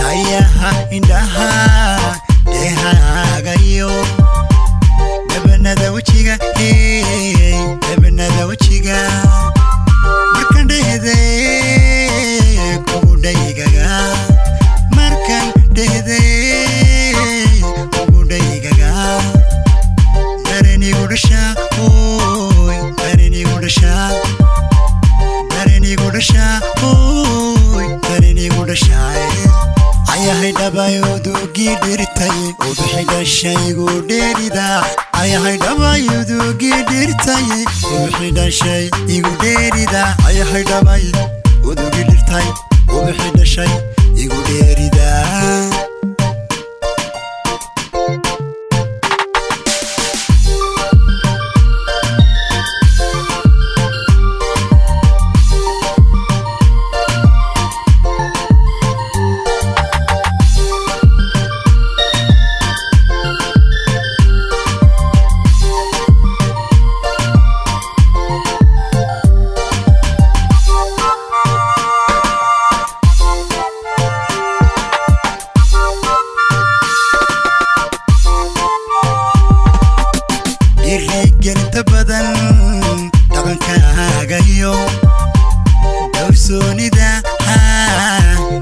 Dhayaha indhaha, dheehaagayo dhabanada wejiga, dhabanada wejiga. Markan dhehde kugu dhaygaga, markan dhehde kugu dhaygaga, darenigu dhashaa, oy darenigu dhashaa, darenigu dhashaa, oy darenigu dhashaa. Ayahay dhabayudugii dhirtay, ubixi dhashaygu dheerida. Ayahay dhabayudugii dhirtay, ubixi dhashay igu dheerida. Ayahay dhabay udugii dhirtay, ubixi dhashay igu dheerida. Dhiirigelinta badan dhaqankaagayo dhowrsoonida,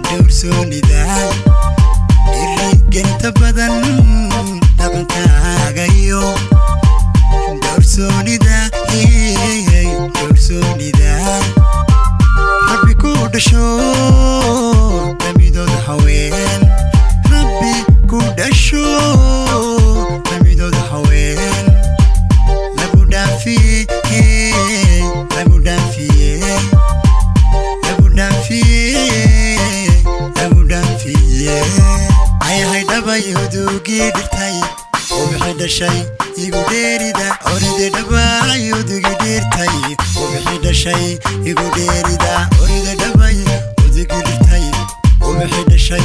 dhowrsoonida. Dhiirigelinta badan dhaqankaagayo dhowrsoonida, dhowrsoonida. Rabbi ku dhasho damidood haween, Rabbi ku dhasho damidood haween lagu dhaafiye, lagu dhaafiye, lagu dhaafiye, lagu dhaafiye. Ayahay dhabay udugii dhirtay, ubixi dhashay igu dheerida. Oride dhabay udugii dhirtay, ubixi dhashay igu dheerida. Oride dhabay udugii dhirtay, ubixi dhashay